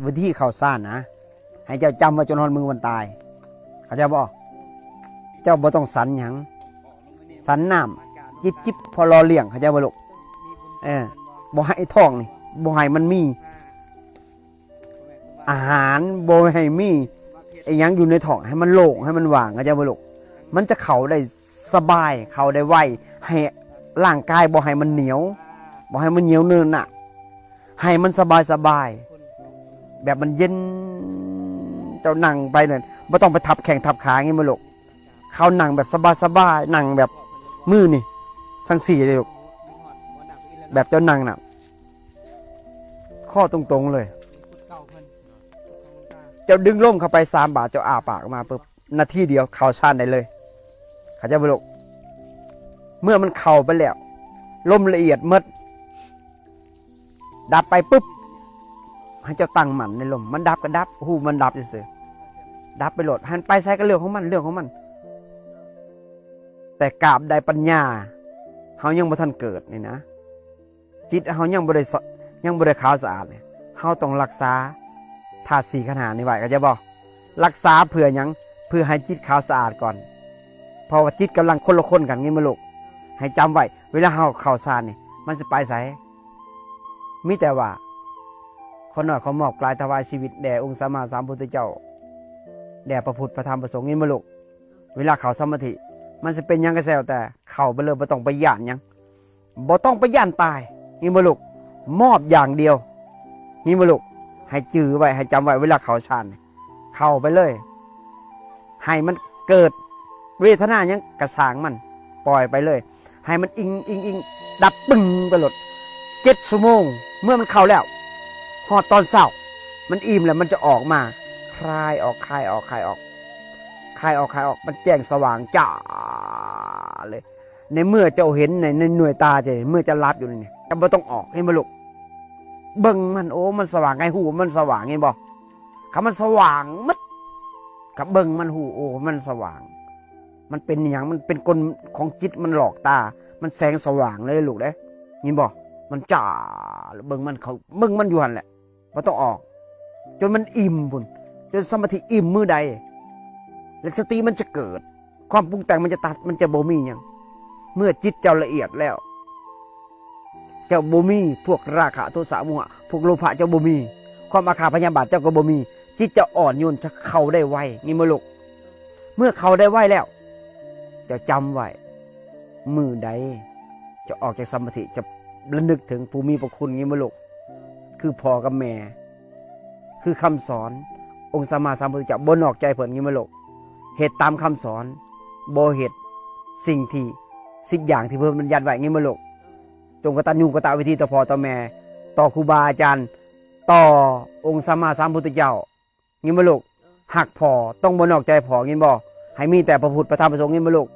ວິທີເຂົ້າຊານນະ ໃຫ້ເຈົ້າຈຳໄວ້ຈົນຮອດມື້ວັນຕາຍ ເຂົ້າໃຈບໍ່? ເຈົ້າບໍ່ຕ້ອງສັນຫຍັງ ສັນນ້ຳຈິບໆ ພໍຫຼໍ່ລ້ຽງ ເຂົ້າໃຈບໍ່ລູກ? ເອີ ບໍ່ໃຫ້ທ້ອງນີ້ ບໍ່ໃຫ້ມັນມີອາຫານ ບໍ່ໃຫ້ມີອີ່ຫຍັງຢູ່ໃນທ້ອງ ໃຫ້ມັນໂລ່ງ ໃຫ້ມັນວ່າງ ເຂົ້າໃຈບໍ່ລູກ? ມັນຈະເຂົ້າໄດ້ສະບາຍ ເຂົ້າໄດ້ໄວ ໃຫ້ຮ່າງກາຍບໍ່ໃຫ້ມັນໜຽວ ບໍ່ໃຫ້ມັນໜຽວເນີນນະ ໃຫ້ມັນສະບາຍໆ ແບບມັນເຢັນ ເຈົ້ານັ່ງໄປນັ້ນ ບໍ່ຕ້ອງໄປທັບແຂ້ງທັບຂາ ເຫັນບໍ່ລູກ? ເຂົານັ່ງແບບສະບາຍໆ ນັ່ງແບບມືນີ້ທັງສີ່ເດ້ລູກ ແບບເຈົ້ານັ່ງນະ ຂໍ້ຕົງໆເລີຍ ເຈົ້າດຶງລົມເຂົ້າໄປສາມບາດ ເຈົ້າອ້າປາກອອກມາປຶບ ນາທີດຽວເຂົ້າຊານໄດ້ເລີຍ ເຂົ້າໃຈບໍ່ລູກ? ເມື່ອມັນເຂົ້າໄປແລ້ວ ລົມລະອຽດໝົດ ດັບໄປປຶບ ໃຫ້ເຈົ້າຕັ້ງໝັ້ນໃນລົມ ມັນດັບກໍດັບ ຮູ້ມັນດັບຊື່ໆ ດັບໄປໂລດ ໃຫ້ມັນໄປໃສກໍເລື່ອງຂອງມັນ ເລື່ອງຂອງມັນ ແຕ່ກາບໃດປັນຍາເຮົາຍັງບໍ່ທັນເກີດນີ້ນະ ຈິດເຮົາຍັງບໍ່ໄດ້ສະ ຍັງບໍ່ໄດ້ຂາວສະອາດນີ້ ເຮົາຕ້ອງລັກສາທາດສີ່ຂັນຫ້ານີ້ໄວ້ ເຂົ້າໃຈບໍ່? ລັກສາເພື່ອຫຍັງ? ເພື່ອໃຫ້ຈິດຂາວສະອາດກ່ອນ ເພາະວ່າຈິດກຳລັງຄົນລະຄົນກັນ ເຫັນບໍ່ລູກ? ໃຫ້ຈຳໄວ້ ເວລາເຮົາເຂົ້າຊານນີ້ ມັນຊິໄປໃສ? ມີແຕ່ວ່າ ຂ້ານ້ອຍຂໍມອບກາຍຖວາຍຊີວິດແດ່ອົງສຳມາສຳພຸດທະເຈົ້າ ແດ່ພະພຸດ ພະທຳ ພະສົງ ເຫັນບໍ່ລູກ? ເວລາເຂົ້າສະມາທິ ມັນຊິເປັນຫຍັງກໍແລ້ວແຕ່ ເຂົ້າໄປເລີຍ ບໍ່ຕ້ອງໄປຢ້ານຫຍັງ ບໍ່ຕ້ອງໄປຢ້ານຕາຍ ເຫັນບໍ່ລູກ? ມອບຢ່າງດຽວ ເຫັນບໍ່ລູກ? ໃຫ້ຈື່ໄວ້ ໃຫ້ຈຳໄວ້ ເວລາເຂົ້າຊານ ເຂົ້າໄປເລີຍ ໃຫ້ມັນເກີດເວທະນາຫຍັງກະຊ່າງມັນ ປ່ອຍໄປເລີຍ ໃຫ້ມັນອີ່ງໆໆ ດັບປຶ້ງໄປໂລດ ເຈັດຊົ່ວໂມງ ເມື່ອມັນເຂົ້າແລ້ວ ຮອດຕອນເຊົ້າ ມັນອີ່ມແລ້ວ ມັນຈະອອກມາ ຄາຍອອກ ຄາຍອອກ ຄາຍອອກ ຄາຍອອກ ຄາຍອອກ ມັນແຈ້ງສະຫວ່າງຈ້າເລີຍ ໃນເມື່ອເຈົ້າເຫັນໃນ ໃນໜ່ວຍຕາເຈົ້ານີ້ ເມື່ອເຈົ້າຫຼັບຢູ່ນີ້ ເຈົ້າບໍ່ຕ້ອງອອກ ເຫັນບໍ່ລູກ? ເບິ່ງມັນ ໂອ້ ມັນສະຫວ່າງ ໃຫ້ຮູ້ວ່າມັນສະຫວ່າງ ເຫັນບໍ່? ຄັນມັນສະຫວ່າງໝົດ ກໍເບິ່ງມັນ ຮູ້ ໂອ້ ມັນສະຫວ່າງ ມັນເປັນອີ່ຫຍັງ? ມັນເປັນກົນຂອງຈິດ ມັນຫຼອກຕາ ມັນແສງສະຫວ່າງເລີຍລູກເດ້ ເຫັນບໍ່? ມັນຈ້າ ເບິ່ງມັນ ເຂົ້າເບິ່ງມັນຢູ່ຫັ້ນແຫຼະ ບໍ່ຕ້ອງອອກ ຈົນມັນອີ່ມພຸ້ນ ຈົນສະມາທິອີ່ມມື້ໃດ ແລະ ສະຕິມັນຈະເກີດ ຄວາມປຸງແຕ່ງມັນຈະຕັດ ມັນຈະບໍ່ມີຫຍັງ ເມື່ອຈິດເຈົ້າລະອຽດແລ້ວ ເຈົ້າບໍ່ມີພວກລາຄະ ໂທສະ ໂມຫະ ພວກໂລພະ ເຈົ້າບໍ່ມີ ຄວາມອາຄາດພະຍາບາດເຈົ້າກໍບໍ່ມີ ຈິດເຈົ້າອ່ອນໂຍນ ຈະເຂົ້າໄດ້ໄວ ເຫັນບໍ່ລູກ? ເມື່ອເຂົ້າໄດ້ໄວແລ້ວ ເຈົ້າຈຳໄວ້ ມື້ໃດເຈົ້າອອກຈາກສະມາທິ ເຈົ້າລະນຶກເຖິງຜູ້ມີພະຄຸນ ເຫັນບໍ່ລູກ? ຄືພໍ່ກັບແມ່ ຄືຄຳສອນ ອົງສຳມາສຳພຸດທະເຈົ້າ ບໍ່ນອກໃຈເພິ່ນ ເຫັນບໍ່ລູກ? ເຮັດຕາມຄຳສອນ ບໍ່ເຮັດສິ່ງທີ່ ສິບຢ່າງທີ່ເພິ່ນບັນຍັດໄວ້ ເຫັນບໍ່ລູກ? ຈົ່ງກະຕັນຍູກະຕະເວທີຕໍ່ພໍ່ຕໍ່ແມ່ ຕໍ່ຄູບາອາຈານ ຕໍ່ອົງສຳມາສຳພຸດທະເຈົ້າ ເຫັນບໍ່ລູກ? ຮັກພໍ່ ຕ້ອງບໍ່ນອກໃຈພໍ່ ເຫັນບໍ່? ໃຫ້ມີແຕ່ພະພຸດ ພະທຳ ພະສົງ ເຫັນບໍ່ລູກ?